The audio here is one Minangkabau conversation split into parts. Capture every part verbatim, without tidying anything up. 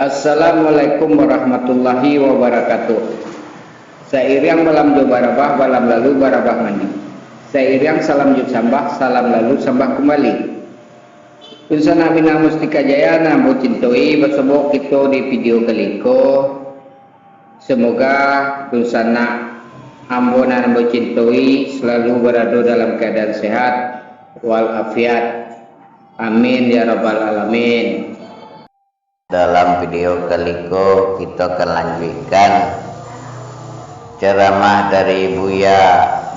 Assalamualaikum warahmatullahi wabarakatuh. Sairiang balam jo barabah, balam lalu barabah mandi. Sairiang salam jo sambah, salam lalu sambah kumbali. Dunsanak Minang Mustika Jaya nan ambo cintoi, basobok kito di video kali ko. Semoga dunsanak ambo nan ambo cintoi salalu barado dalam kaadaan sehat walafiat. Amin ya rabbal alamin. Dalam video kali ko, kito akan lanjuikan ceramah dari Buya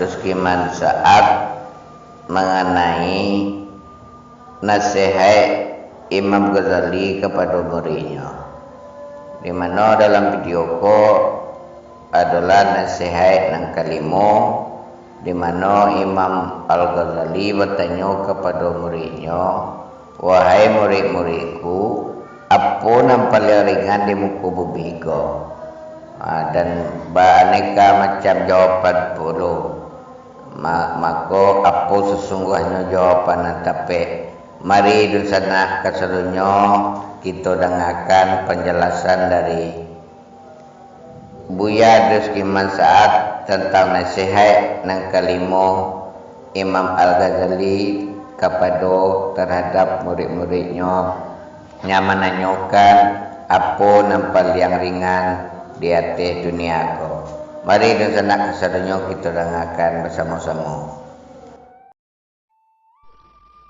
Duskiman Saat manganai nasihat Imam Ghazali kapado muridnyo, di mano dalam video ko adolah nasihat nan kalimo, di mano Imam Al-Ghazali batanyo kapado muridnyo, "Wahai murid-muridku, apo nan paliang ringan di muko bumi ko?" Ha, dan baaneka macam jawaban pulo. Ma-, mako, apo sasungguahnyo jawaban nan tapek? Mari, dunsanak kasadonyo, kito dangakan panjalasan dari Buya Duskiman Saat tantang nasihat nan kalimo Imam Al-Ghazali kapado tarhadap murid-muridnyo, nan mananyokan apo nan paliang ringan di ateh dunia ko. Mari, dunsanak kasadonyo, kito dangakan basamo-samo.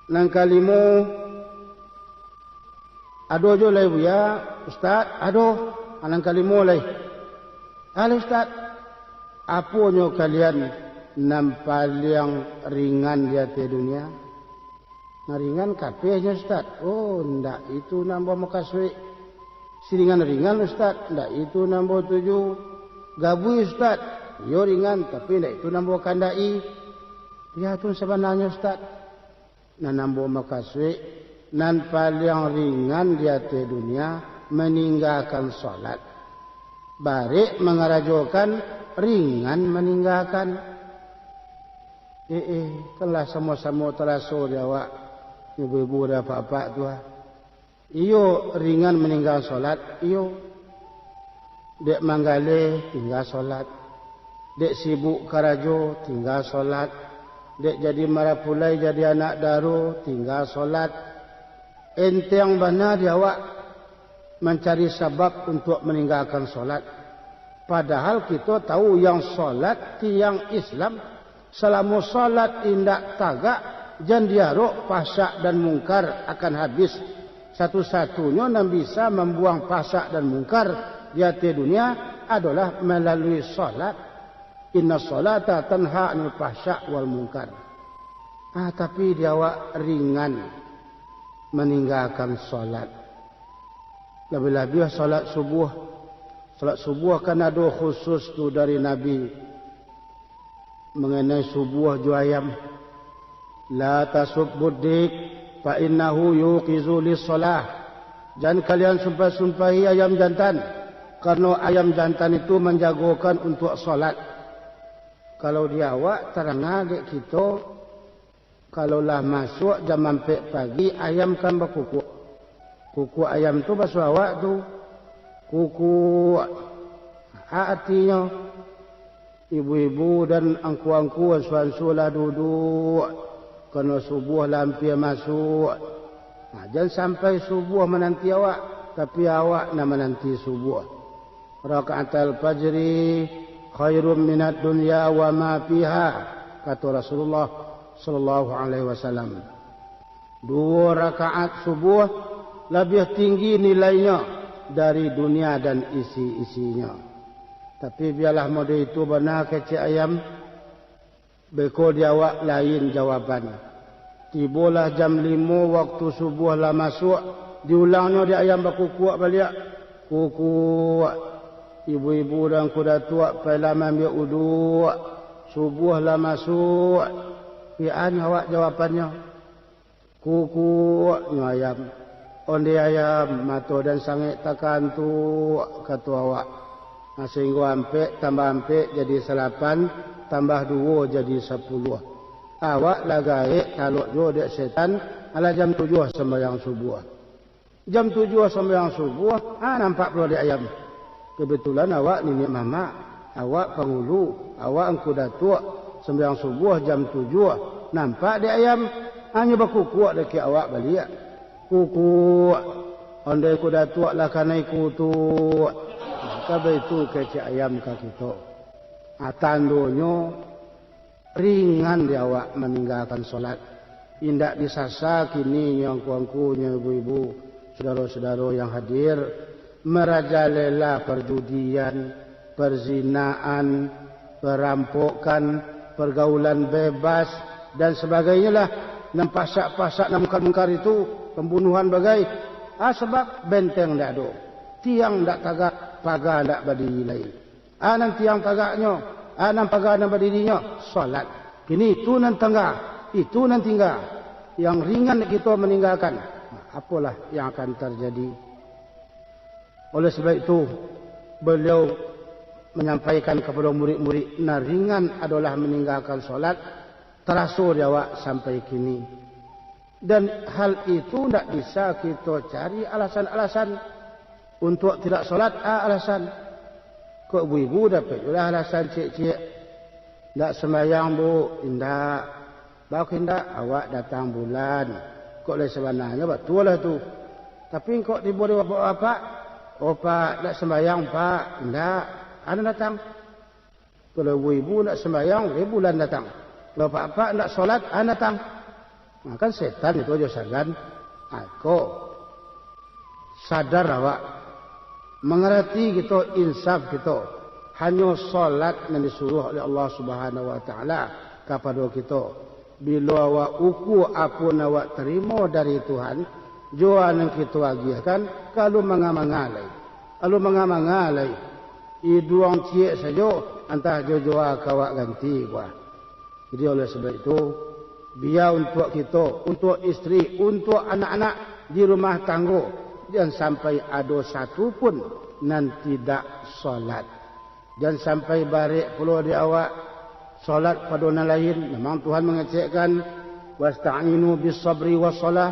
Nan kalimo, ado jo lai, Buya? Ustaz, ado. Ah, nan kalimo lai. Ah, lai, Ustaz, aponyo kalian nan paliang ringan di ateh dunia? Nan ringan kapehnyo, Ustaz? Oh, ndak itu nan ambo makasuik. Siringan-ringan, Ustaz, ndak itu nan ambo tuju. Gabuih, Ustaz? Iyo, ringan, tapi ndak itu nan ambo kandaki. Iyo tu sabananyo, Ustaz. Nan ambo makasuik, nan paliang ringan di ateh dunia, maninggakan solat. Barek mangarajokan, ringan maninggakan. Eh, eh, kan lah samo-samo taraso di awak, ibu-ibu dan apak-apak tu, ah. Iyo, ringan maninggakan solat, iyo. Dek manggaleh, tingga solat. Dek sibuk karajo, tingga solat. Dek jadi marapulai, jadi anak daro, tingga solat. Enteng bana di awak mancari sabab untuak maninggakan solat. Padahal kito tahu, yang solat tiang Islam. Salamo salat indak tagak, jan diarok fahsya dan mungkar akan habis. Satu-satunyo nan bisa mambuang fahsya dan mungkar di ateh dunia adolah malalui salat. Inna salata tanha anil fahsya wal mungkar. Ah, tapi di awak ringan maninggakan salat. Labiah-labiah salat subuah. Salat subuah kan ado khusus tu dari Nabi. Manganai subuah jo ayam. "La tasubbud dik, fa innahu yuqizu lis-shalah." Jan kalian sumpah-sumpahi ayam jantan, karano ayam jantan itu manjagokan untuak salat. Kalau di awak tarang dek kito, kalau lah masuak jam ampek pagi, ayam kan bakukuak. Kukuak ayam tu basuah awak tu. Kukuak. Artinyo, ibu-ibu dan angku-angku, ansu-ansu lah duduak, karano subuah lah ampia masuak. Nah, jan sampai subuah mananti awak, tapi awak nan mananti subuah. "Rakaatal fajri khairum minad dunya wa ma fiha," kato Rasulullah sallallahu alaihi wasallam. Duo rakaat subuah labiah tinggi nilainyo dari dunia dan isi-isinyo. Tapi bialah mode itu bana kecek ayam, beko di awak lain jawaban. Tibolah jam limo, waktu subuah lah masuak, diulangnyo dek ayam bakukuak baliak. Kukuak. Ibu-ibu dan angku datuak, pailah maambiak uduak. Subuah lah masuak. Pian awak jawabannyo. Kukuaknyo ayam. Onde ayam, mato den sangek takantuak, kato awak. Nah, sahinggo ampek tambah ampek jadi salapan, tambah duo jadi sapuluah. Awak lah gaek talok juo dek setan, alah jam tujuah sambayang subuah. Jam tujuah sambayang subuah, ah, nampak pulo dek ayam. Kebetulan awak niniak mamak, awak pangulu, awak angku datuak, sambayang subuah jam tujuah, nampak dek ayam, hanyo bakukuak dakek awak baliak. Kukuak, andai angku datuak lah kanai kutuak. Maka baitu kecek ayam ka kito. Ah, tandonyo, ringan di awak maninggakan solat. Indak disasa kini nyo angku-angku, nyo ibu-ibu, sudaro-sudaro yang hadir, merajalela perjudian, perzinaan, perampokan, pergaulan bebas, dan sebagainya lah, nan pasak-pasak, nan mungkar-mungkar itu, pembunuhan bagai. Ah, sebab benteng ndak ado, tiang ndak tagak, paga ndak badiri lai. A nan tiang tagaknyo, a nan paga nan badirinyo, solat. Kini itu nan tangga, itu nan tingga. Yang ringan kito maninggakan, apolah yang akan tarjadi? Oleh sebab itu, baliau manyampaikan kapado murid-murid, nan ringan adolah maninggakan solat, taraso di awak sampai kini. Dan hal itu ndak bisa kito cari alasan-alasan. Untuak tidak solat, a alasan. Kok ibu-ibu dapek juolah alasan ciek-ciek. Ndak sumbayang, Bu? Indak. Baa kok indak? Awak datang bulan. Kok lai sabananyo batua lah tu. Tapi kok tibo di bapak-bapak, "Oh, Pak, ndak sumbayang, Pak." Indak. A nan datang. Kalau ibu-ibu ndak sumbayang, eh, bulan datang. Kalau apak-apak ndak solat, a nan datang. Nah, kan setan itu ajo sagan. Ah, iko. Sadar awak. Mangarati kito, insaf kito. Hanyo solat nan disuruah oleh Allah Subhanahu wa Taala kapado kito. Bilo awak ukua apo nan awak tarimo dari Tuhan, jo nan kito agiahkan, ka alun manga-manga lai. Alun manga-manga lai. Iduang ciek sajo, antah jo joa ka awak ganti, kuah. Jadi, oleh sebab itu, bia untuak kito, untuak isteri, untuak anak-anak di rumah tanggo, jan sampai ado satu pun nan tidak solat. Jan sampai barek pulo di awak solat pado nan lain. Memang Tuhan mangecekkan, "Wasta'inu bis sabri was salah,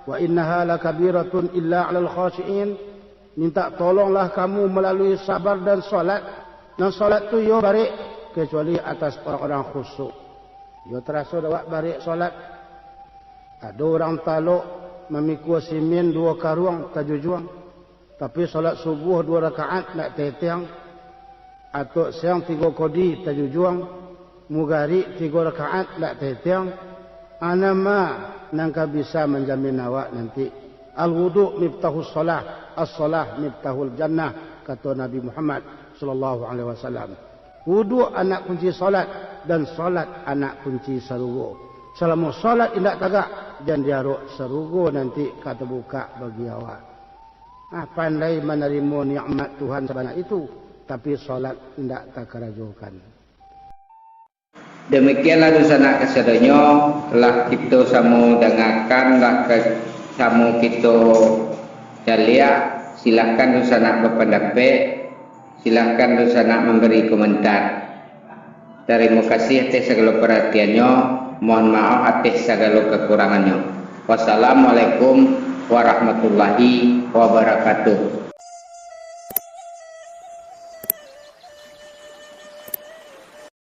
wa innaha lakabiratun illa 'alal khasyi'in." Minta tolonglah kamu malalui sabar dan solat. Nan solat tu iyo barek, kecuali atas orang-orang khusyuk. Iyo taraso dek awak barek solat. Ado urang talok mamikua simin duo karuang tajujuang. Tapi solat subuah duo rakaat ndak tetiang, atok siang tigo kodi tajujuang, mugarik tigo rakaat ndak tetiang, a nan ma nan ka bisa manjamin awak nanti? Al-wudu miftahus shalah, as-shalah miftahul jannah, kato Nabi Muhammad sallallahu alaihi wasallam. Wudu anak kunci solat, dan solat anak kunci sarugo. Salamo solat indak tagak, jan diarok sarugo nanti ka tabukak bagi awak. Ah, pandai manarimo nikmat Tuhan sabanyak itu, tapi solat indak takarajokan. Demikianlah dunsanak kasadonyo, lah kito samo dangakan, lah ka-, samo kito caliak. Silahkan dunsanak bapandapek, silahkan dunsanak mambari komentar. Tarimo kasih ateh sagalo paratiannyo. Mohon maaf ateh sagalo kakurangannyo. Wassalamualaikum warahmatullahi wabarakatuh.